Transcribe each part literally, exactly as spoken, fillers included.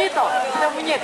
Ito, kita monyet.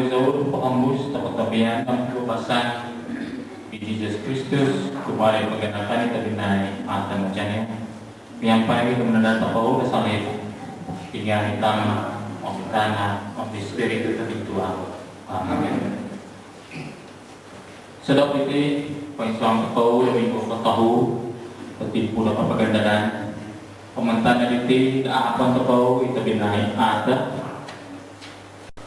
Zou pokombus toko tobian om koubasan di Jesus Kristus, kumaa di paganakan i tobpinai Arthur Mojani, miampai di komandanan tokou do salib, di ngaan di Tama, om di Tanak, om di Spiritu Tobitua. Amin. Sodop diti, poinsuang tokou do minggu kotohu do timpu do kapagandanan. Om mantad diti, do ahapon tokou i tobpinai Arthur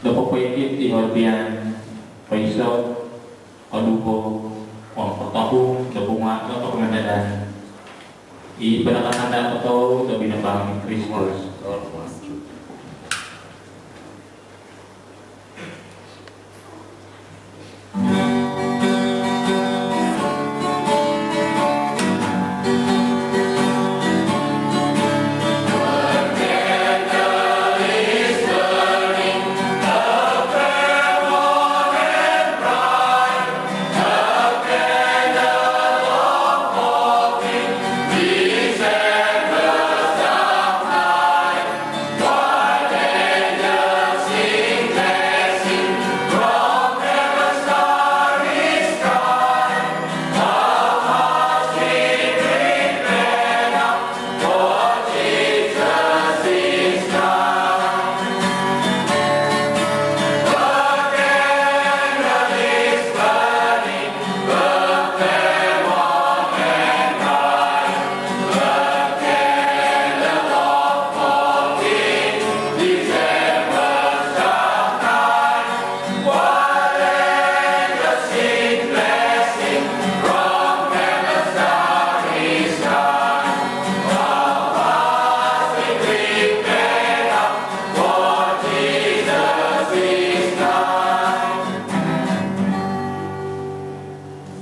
do popoikit di hodian koiso, koduvo, om kotohu do bunga do kapagandanan. I panakanan tokou do binabang di Kristus.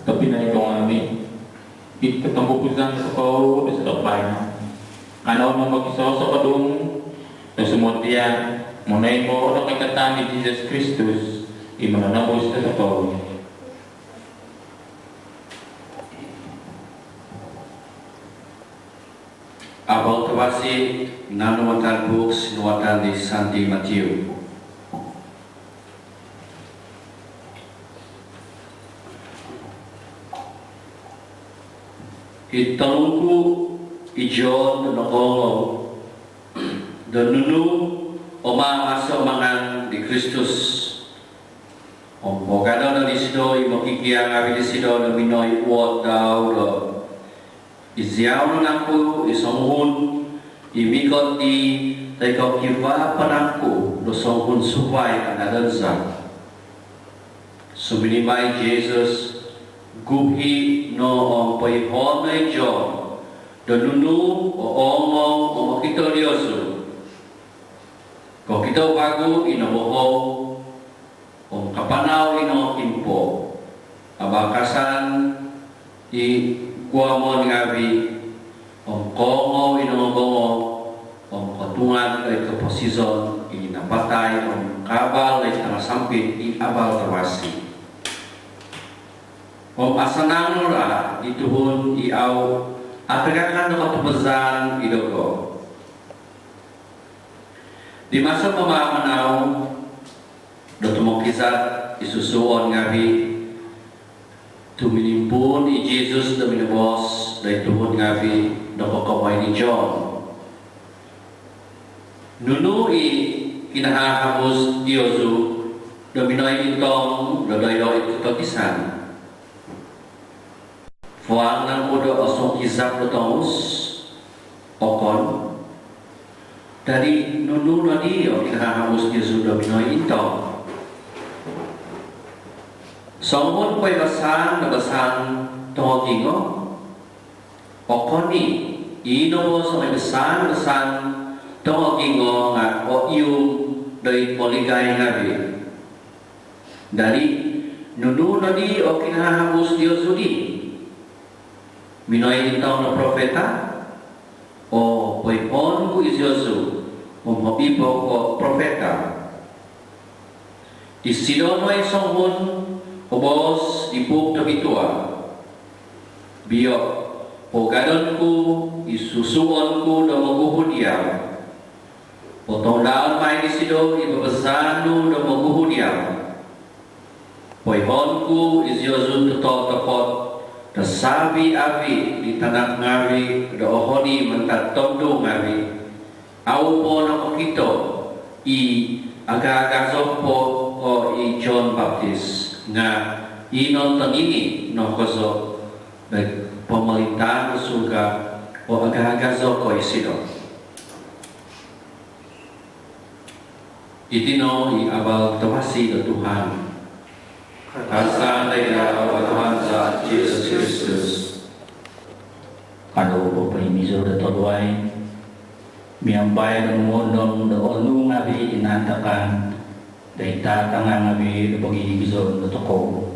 Tobpinai tongoulun, id kotombuusan tokou do sodop baino, kanou no mokisosokodung do sumodian monoimo do koikatan di Jesus Kristus i mononobus dotokou. Abal tavasi naanu mantad buuk sinuatan di Santi Matiu. I tongungku i John do nokoongou do nunu o maamaso mangan di Kristus. Om pougado no disido i mokikia ngaavi disido do minoi uot dau do, "Iziau no nangku i songuhun i mikot di toi ko kivaa po nangku do songuhun suvai anadon za?" Suminiba i Jesus, guhi no om poihoon no i John do nunu o oongou om okito diozu. Kokito vagu i nobohou om kapanau i nokimpou. Abakasan i guamon ngaavi om koongou i nongobongou om kotungaan doid koposizon i napatai om kaabal doid tangasampit i abal tavasi. Om asanang no raa di tuhun i au atagakan do kotumbazaan id doho. Di maso pamaamanau do tumokizad i susuon ngaavi, tuminimpuun i Jesus do minoboos doid tuhun ngaavi do kokomoi di John, "Nunu i kinahahabus diozu do minoi intong do doiho id kotogisan? Fuang nangku do osungkizab do tongus? Okon. Dadi nunu nodi o kinahahabus diozu do minoi intong? Songuhun poimbasaan do basaan tongogingo? Okon i. I nopo songimbasaan do basaan tongogingo nga oihum doid oligai ngaavi. Dadi nunu nodi o kinahahabus diozu di? Minoi intong do profeta? O, poihoon ku iziozu om hobi po ko profeta." Isido no i songuhun o boos di Buuk Tobitua, "Bio, pougadon ku i susuon ku do moguhu diau. Potoundalon mai disido i babazaan nu do moguhu diau." Poihoon ku iziozu tototopot do savi-avi di tanak ngaavi' do ohoni mantad tondu ngaavi' au' po nokokito i agagazo po ko i John Baptist, nga' i no tonini' no kozo do pomolintaan do surga o agagazo ko isido. Iti no i abal tavasi do Tuhan. Kasanangan diau, o Tuhan za, Jisus Kristus. Kanou popoiho do tobuai miampai do mongondom do onu ngaavi' i naantakan do i tatangaan ngaavi' do pogigizon do tokou.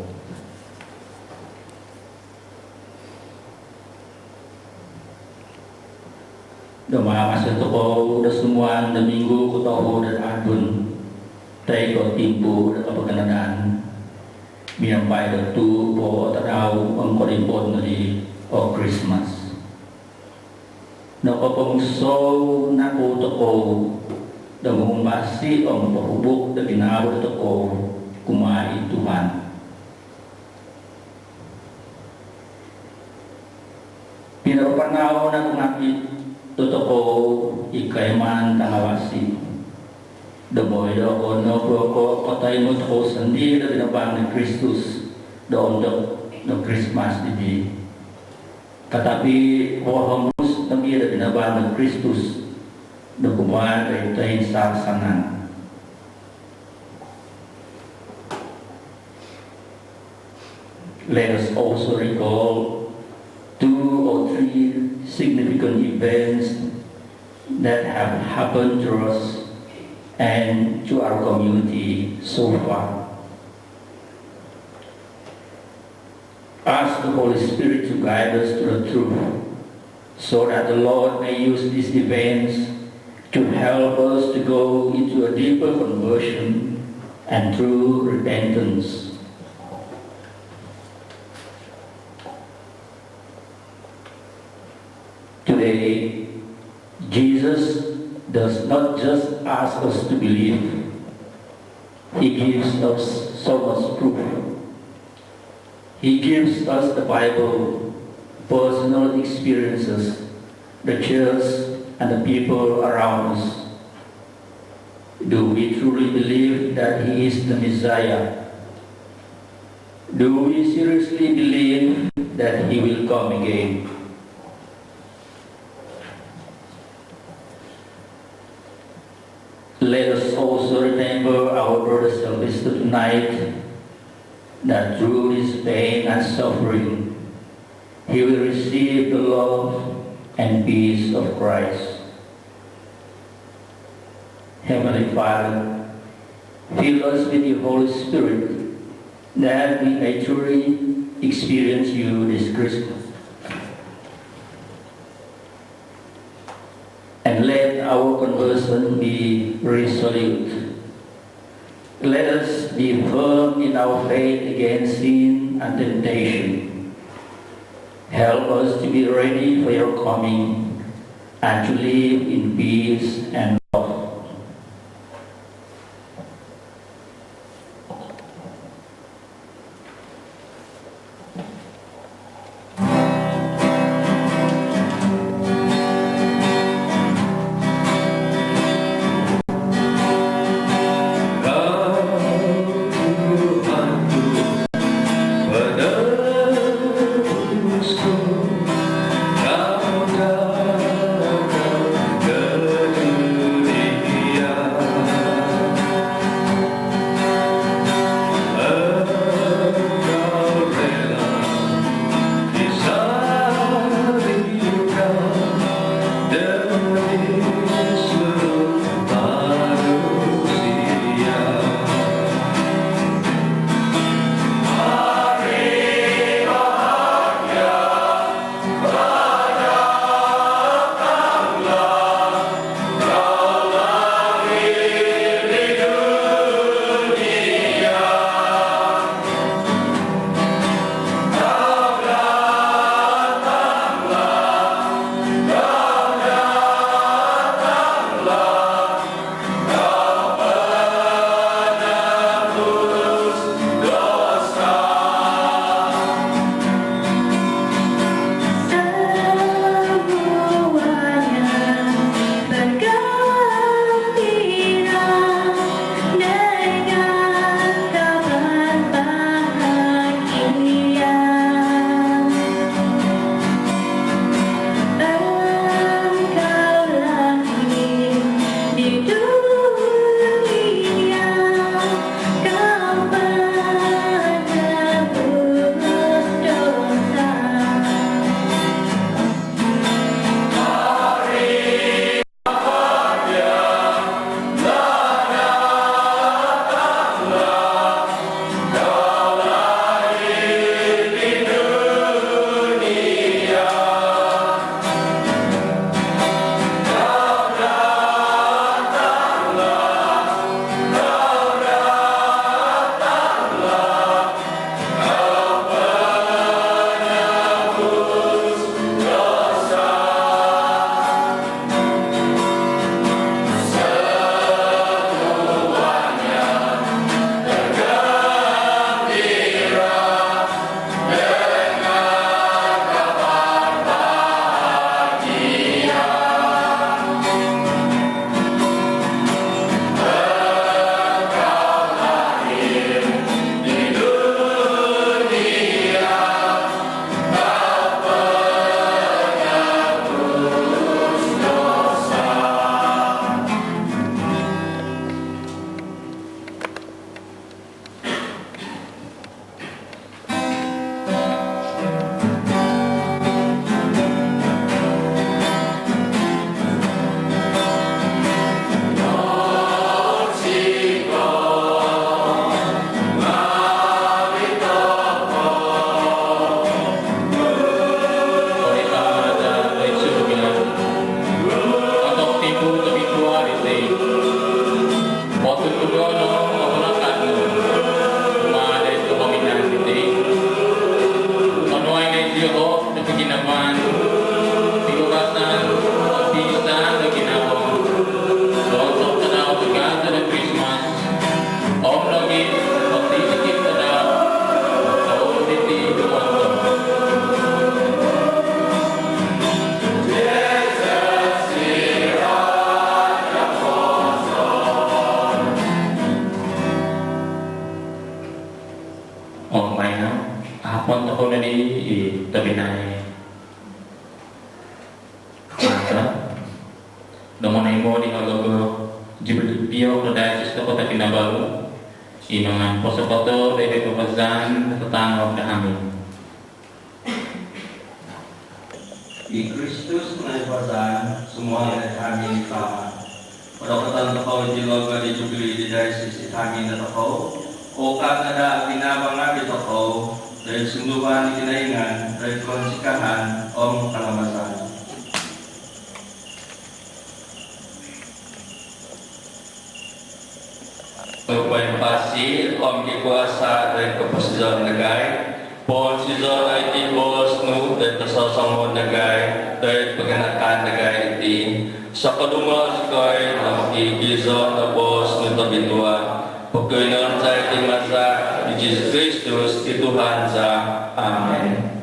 Do maamaso tokou do sumuang do minggu kotohu do Advent toi ko timpu do kapaganakan miampai do tuu po o tadau om korimpod nodi o Krismas. Nokopomusou naku tokou do mongumbasi om pohubuk do ginawo tokou kumaa i Tuhan? Pinopanau naku ngaavi' do tokou i koimaan tangawasi do moi do okon nopo ko' kotoimo tokou sondii do binabang di Kristus do ontok do Krismas diti, katapi vohomus nogi do binabang di Kristus do kumaa di toinsasanan. Let us also recall two or three significant events that have happened to us and to our community so far. Ask the Holy Spirit to guide us to the truth, so that the Lord may use these events to help us to go into a deeper conversion and true repentance. Today, Jesus does not just ask us to believe, he gives us so much proof. He gives us the Bible, personal experiences, the church, and the people around us. Do we truly believe that he is the Messiah? Do we seriously believe that he will come again? Let us also remember our brother Sylvester tonight, that through his pain and suffering, he will receive the love and peace of Christ. Heavenly Father, fill us with your Holy Spirit, that we may truly experience you this Christmas. And let our conversion be resolute. Let us be firm in our faith against sin and temptation. Help us to be ready for your coming and to live in peace and love. Om baino, ahapon tokou nodi i tobpinai Martha do monoimo di halogo Jubilii Piok do Diocese do Kota Kinabalu, i mangan posokoto do id babazan do tatangob do hamin. I Kristus nai bazan sumuang id hamin i Tama. Podokoton tokou iti logo di Jubilii di Diocese id hamin do tokou. Ukab no daa binabanga di tokou doid sunduvan di Kinoingan doid kounsikahan om kalamazan. Poimpasi om kikuasa doid koposizon dagai, poosizon iti boos nu doid kososonguhon dagai doid paganakan dagai diti. Sokodung zikoi do mokiizo do boos nu tobitua. Pokiinon za iti maza di Jesus Kristus i Tuhan za. Amin.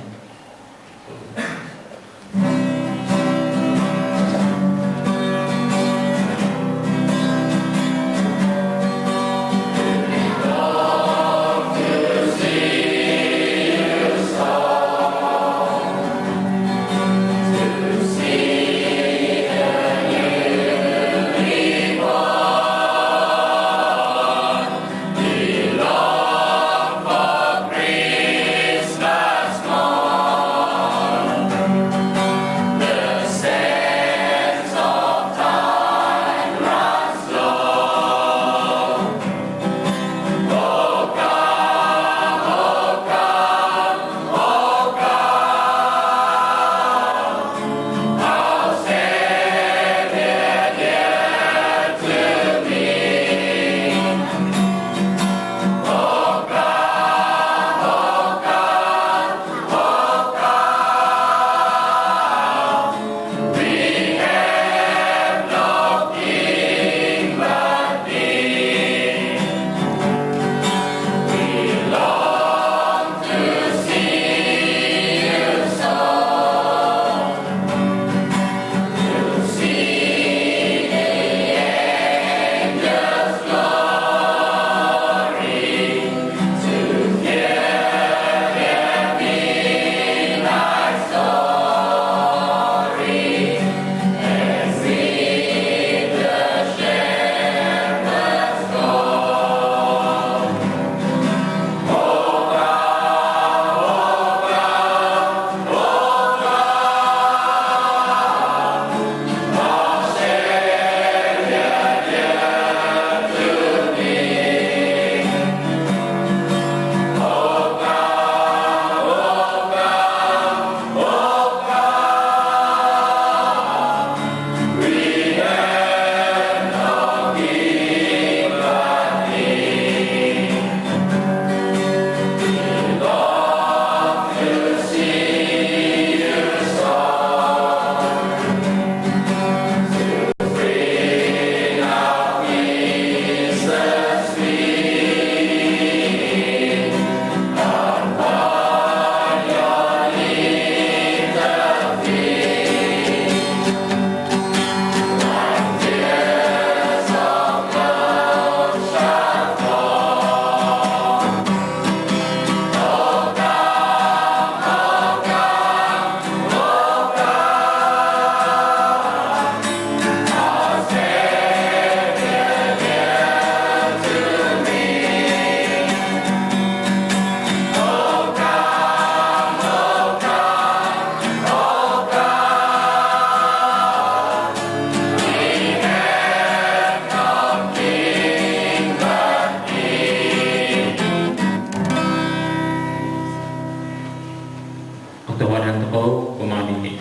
Kotohuadan tokou kumaa diti.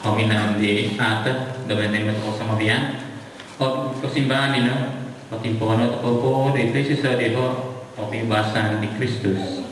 Om inaan di atat do baino tokou sumambayang. Om kosimbanan dino, potimpuuno tokou po di Kristus diho, om pibabasan di Kristus.